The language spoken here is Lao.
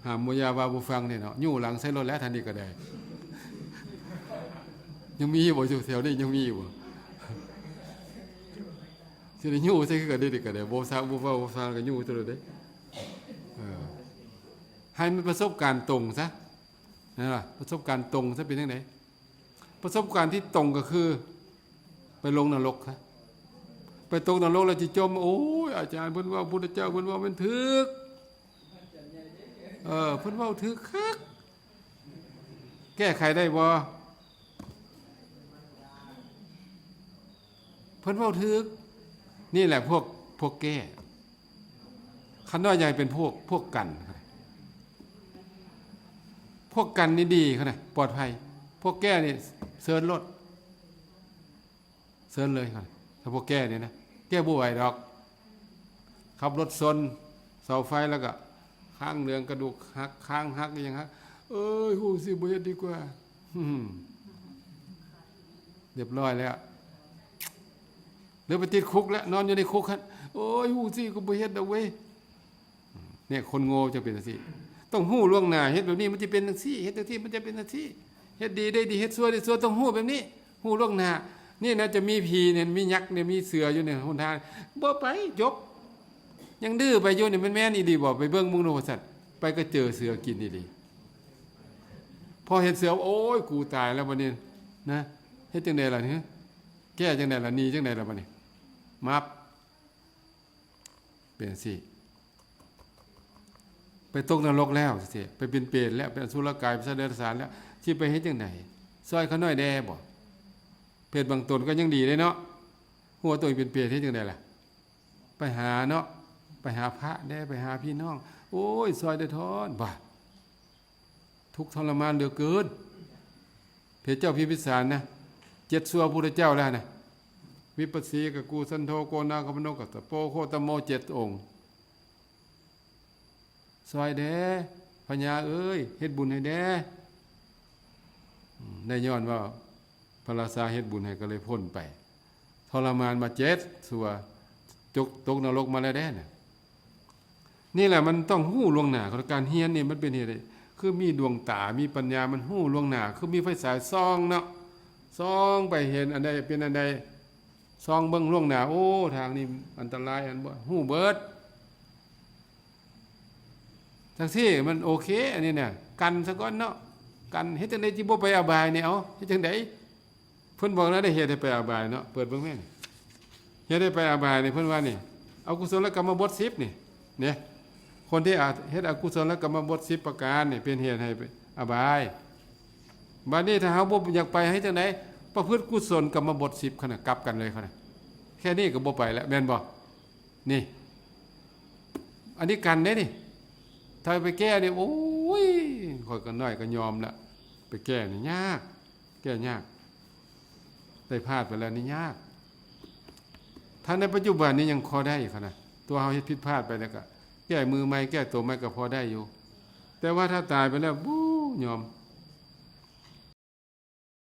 ຫ້າມບໍ່ຢ່າວ່າບໍ່ຟັງເດ້ເນາະ ຍູ້ຫຼັງໃສ່ໂລດແຫຼະທ່ານນີ້ກໍໄດ້. ຍັງມີຢູ່ບໍ່ ຢູ່ແຖວນີ້ຍັງມີຢູ່ບໍ່? ຊິໄດ້ຍູ້ໃສ່ຄືກັນເດ້ ນີ້ກໍໄດ້ ບໍ່ຊັກບໍ່ເວົ້າບໍ່ຟັງກໍຍູ້ໂຕໂລດເດ້. ເອີ ໃຫ້ມັນປະສົບການຕົງຊະ ເຫັນບໍ່? ປະສົບການຕົງຊະ ເປັນຈັ່ງໃດ? ປະສົບການທີ່ຕົງກໍຄືໄປລົງນະລົກຊະ ໄປຕົກນະລົກແລ້ວຊິຈົ່ມ. ໂອ້ຍ ອາຈານເພິ່ນເວົ້າ ພຸດທະເຈົ້າເພິ່ນເວົ້າແມ່ນຖືກ ເອີ ເພິ່ນເວົ້າຖືກຄັກ. ແກ້ໄຂໄດ້ບໍ່? ເພິ່ນເວົ້າຖືກ. ນີ້ແຫຼະພວກ ພວກແກ້. ຂ້ານ້ອຍຢາກໃຫ້ເປັນພວກ ພວກກັນ. ພວກກັນນີ້ດີຂະໜາດ ປອດໄພ. ພວກແກ້ນີ້ເຊີນໂລດ ເຊີນເລີຍ. ຖ້າພວກແກ້ນີ້ນະ ແກ້ບໍ່ໄຫວດອກ. ຂັບລົດຊົນເສົາໄຟແລ້ວກໍຄາງເຫຼືອງ ກະດູກຫັກ ຄາງຫັກ ອີ່ຫຍັງຫັກ. ເອີຍ ຮູ້ຊິບໍ່ເຮັດດີກວ່າ. ຮຶມ ຮຽບຮ້ອຍແລ້ວ. ຫຼືໄປຕິດຄຸກແລ້ວ ນອນຢູ່ໃນຄຸກຫັ້ນ. ໂອ້ຍ ຮູ້ຊິກໍບໍ່ເຮັດດອກເວີຍ. ນີ້ຄົນໂງ່ຈັ່ງເປັນຈັ່ງຊີ້ ຕ້ອງຮູ້ລ່ວງໜ້າ. ເຮັດແບບນີ້ມັນຈະເປັນຈັ່ງຊີ້ ເຮັດຈັ່ງຊີ້ມັນຈະເປັນຈັ່ງຊີ້ ເຮັດດີໄດ້ດີ ເຮັດຊົ່ວໄດ້ຊົ່ວ ຕ້ອງຮູ້ແບບນີ້ ຮູ້ລ່ວງໜ້າ. ນີ້ນະ ຈະມີຜີນີ້ ມີຍັກນີ້ ມີເສືອຢູ່ໃນຫົນທາງ ບໍ່ໄປ ຈົບ. ຍັງດື້ໄປຢູ່ນີ້ ມັນແມ່ນອີ່ຫຼີບໍ່? ໄປເບິ່ງເບິ່ງດູວ່າຊັ້ນ ໄປກໍເຈີເສືອກິນອີ່ຫຼີ. ພໍເຫັນເສືອ ໂອ້ຍ ກູຕາຍແລ້ວບັດນີ້ນະ. ເຮັດຈັ່ງໃດລະ ແກ້ຈັ່ງໃດລະ ໜີຈັ່ງໃດລະບັດນີ້? ມັບ ເປັນຈັ່ງຊີ້ ໄປຕົກນະລົກແລ້ວຊີ້ ໄປເປັນເປດແລ້ວ ເປັນອະສຸລະກາຍ ເປັນສັດເດຍລະສານແລ້ວ ຊິໄປເຮັດຈັ່ງໃດ? ຊ່ອຍຂ້ານ້ອຍແດ່ບໍ່? ເປດບາງຕົນກໍຍັງດີເດ້ເນາະ ຮູ້ວ່າຕົວເອງເປັນເປດ ເຮັດຈັ່ງໃດລະ? ໄປຫາເນາະ ໄປຫາພະແດ່ ໄປຫາພີ່ນ້ອງ ໂອ້ຍ ຊ່ອຍແດ່ທ້ອນ ບາດ ທຸກທໍລະມານເຫຼືອເກີນ. ພະເຈົ້າພິມພິສານນະ ເຈັດຊົ່ວພຸດທະເຈົ້າແລ້ວນະ ວິປັດສີ ກະກູ ສັນໂທ ໂກນາຄະມະໂນ ກັດສະໂປ ໂຄຕະໂມ ເຈັດອົງ ຊ່ອຍແດ່ ພະຍາເອີຍ ເຮັດບຸນໃຫ້ແດ່. ອືມ ໄດ້ຍ້ອນວ່າພະລາຊາເຮັດບຸນໃຫ້ ກໍເລີຍພົ້ນໄປ. ທໍລະມານມາເຈັດຊົ່ວ ຕົກ ຕົກນະລົກມາແລ້ວເດ້ນະ. ນີ້ແຫຼະ ມັນຕ້ອງຮູ້ລ່ວງໜ້າ. ການຮຽນນີ້ມັນເປັນເຫດໃຫ້ ຄືມີດວງຕາ ມີປັນຍາ ມັນຮູ້ລ່ວງໜ້າ ຄືມີໄຟສາຍສ່ອງເນາະ ສ່ອງໄປເຫັນອັນໃດເປັນອັນໃດ ສ່ອງເບິ່ງລ່ວງໜ້າ ໂອ້ ທາງນີ້ອັນຕະລາຍ ອັນບໍ່ ຮູ້ເບິດ. ຈັ່ງຊີ້ມັນໂອເຄ ອັນນີ້ນະ ກັນຊະກ່ອນເນາະ ກັນ. ເຮັດຈັ່ງໃດຊິບໍ່ໄປອະບາຍນີ້? ເອົາ ເຮັດຈັ່ງໃດ? ເພິ່ນບອກແນວໃດເຮັດໃຫ້ໄປອະບາຍເນາະ ເປີດເບິ່ງແມ່ນ ເຮັດໃຫ້ໄປອະບາຍນີ້ ເພິ່ນວ່ານີ້ ອະກຸສົລະກຳມະບົດສິບນີ້ ເດ້ ຄົນທີ່ອາ ເຮັດອະກຸສົລະກຳມະບົດສິບປະການນີ້ ເປັນເຫດໃຫ້ໄປອະບາຍ. ບາດນີ້ຖ້າເຮົາບໍ່ຢາກໄປ ເຮັດຈັ່ງໃດ? ປະພຶດກຸສົນກຳມະບົດສິບ ຂະນະ ກັບກັນເລີຍ ຂະນະ ແຄ່ນີ້ກໍບໍ່ໄປແລ້ວ ແມ່ນບໍ່? ນີ້ ອັນນີ້ກັນເດ້ນີ້ ຖ້າໄປແກ້ນີ້ ໂອ້ຍ ຂ້ອຍກໍນ້ອຍກໍຍອມລະ ໄປແກ້ນີ້ຍາກ ແກ້ຍາກ ໄດ້ພາດໄປແລ້ວນີ້ຍາກ. ຖ້າໃນປັດຈຸບັນນີ້ຍັງພໍໄດ້ ຂະນະ ຕົວເຮົາເຮັດຜິດພາດໄປແລ້ວກໍແກ້ມືໃໝ່ ແກ້ໂຕໃໝ່ກໍພໍໄດ້ຢູ່ ແຕ່ວ່າຖ້າຕາຍໄປແລ້ວ ໂອ້ ຍອມ.